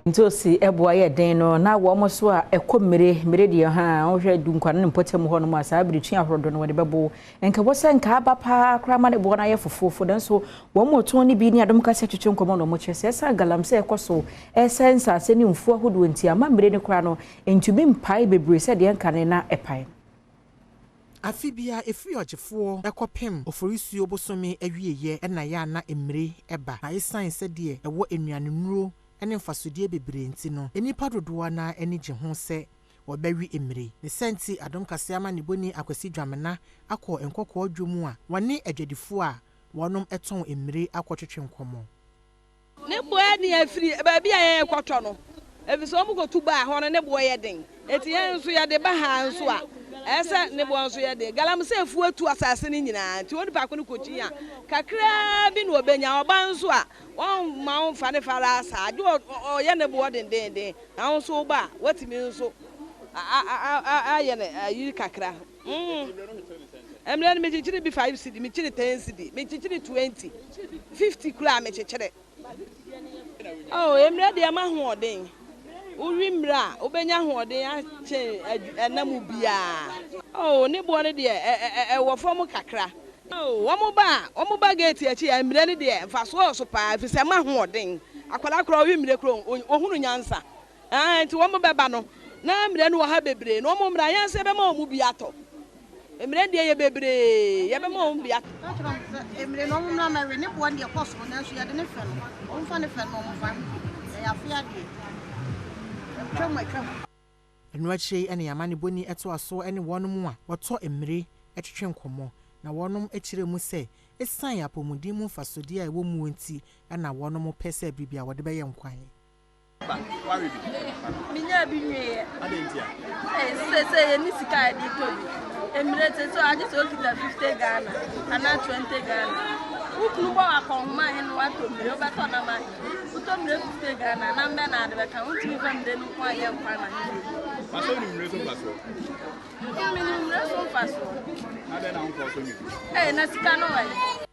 Ntoosi ɛboa yɛ den no na wɔn so a ɛkɔ mmire mmire deɛ ha wohwɛ Dunkwa ne mpɔtam hɔ nom a, saa bere twi ahorodo no wɔde bɛbo nka wɔ sɛ nka aba paa koraa ma ne boɔ no ayɛ fofoofo. Nanso wɔn mu ɔtɔn no bi ne Adom Kasa twetwe nkɔmmɔ na wɔn kyerɛ sɛ ɛsan galamsey ɛkɔ so ɛsɛ nsase ne mfuo ahodoɔ nti ama mmire no koraa no ntumi mpae bebree sɛdeɛ nkane na ɛpae. Afe bia ɛfiri Ɔgyefoɔ ɛkɔpem Oforisuo bosome awieeɛ ɛna yɛ ana mmire ɛba, na ɛsiane sɛdeɛ ɛwɔ nnuanennuro ne mfasodeɛ bebree nti no, nnipa dodoɔ no ani gye ho sɛ wɔbɛwe mmire. Ne sɛnti, Adom Kaseɛ ama ne bɔni Akwasi Dwamena akɔ Nkɔkɔɔ dwom a wɔne adwadifoɔ a wɔnom tɔn mmire akɔtwetwe nkɔmmɔ. Ne boɔ ni afiri baabi a yɛn kɔtɔ no, ɛfiri sɛ wɔn kɔtu baa hɔ no, ne boɔ yɛ den. Eti yɛn nso yɛde ba ha nso a, ɛsɛ ne boɔ nso yɛ den. Galamsey fuo atu asase no nyinaa nti, wɔn nipa ko no kɔkyi a, kakraa bi na ɔbɛnya. Ɔba nso a, wɔn ma wɔn fa ne fa asa agye ɔyɛ ne boɔ dendenden, na wɔn nso ba a, wɔtumi nso ayɛ ne ayi kakra. Mmerɛ no mekyekyere bi 5 cedi, mekyere 10 cedi, mekyekyere 20, 50 koraa mekyekyere. Oh, mmerɛ deɛ ma ahoɔden. Wowi mmerɛ a, wobɛnya ahoɔden akyɛn ɛnam biara. Oh, ne boɔ no deɛ ɛwɔ fam kakra. Oh, wɔn ba gate akyi a, mmerɛ no deɛ mfasoɔ wɔ so paa, ɛfiri sɛ ma ahoɔden. Akwadaa koraa ɔwi mmerɛ koro, ohunu nyansa. Nti wɔn bɛba no na mmerɛ no wɔ ha bebree na wɔn mmra, yɛn nso yɛbɛma wɔn bi atɔ. Mmerɛ deɛ yɛ bebree, yɛbɛma wɔn bi atɔ. Mmerɛ no ɔmo mmra mɛwe. Ne boɔ deɛ kɔ soro, nanso yɛde ne fɛ no, ɔmfa ne fɛ no, ɔmfa ɛyɛ afe adeɛ atwam atwam. Ɛno akyire ɛne ama ne bɔni ɛtoa so ɛne wɔn a wɔtɔ mmire ɛtwetwe nkɔmmɔ, na wɔnom akyerɛ mu sɛ ɛsiane apɔmuden mu mfasodeɛ a ɛwɔ mu nti ɛna wɔnom pɛ sɛ biribi a wɔde bɛyɛ nkwan. Menya bi nweeɛ. Sɛ yɛni sika a yɛde tɔ bi mmerɛ te sɛ agye sɛ okita 50 Ghana anaa 20 Ghana. Wo kunu bɔ wakɔnhoma ahe no, watɔ mmire, wobɛtɔ nam ahe? Wotɔ mmire 50 Ghana, nam bɛ na ade bɛka? Wontumi fa mmire no nko anyɛ nkwan ma ne. Pasɛ wonim mmire so mfasoɔ? Menim mmire so mfasoɔ. Adɛn na wonkɔɔ so nwi? Na sika no wɔ.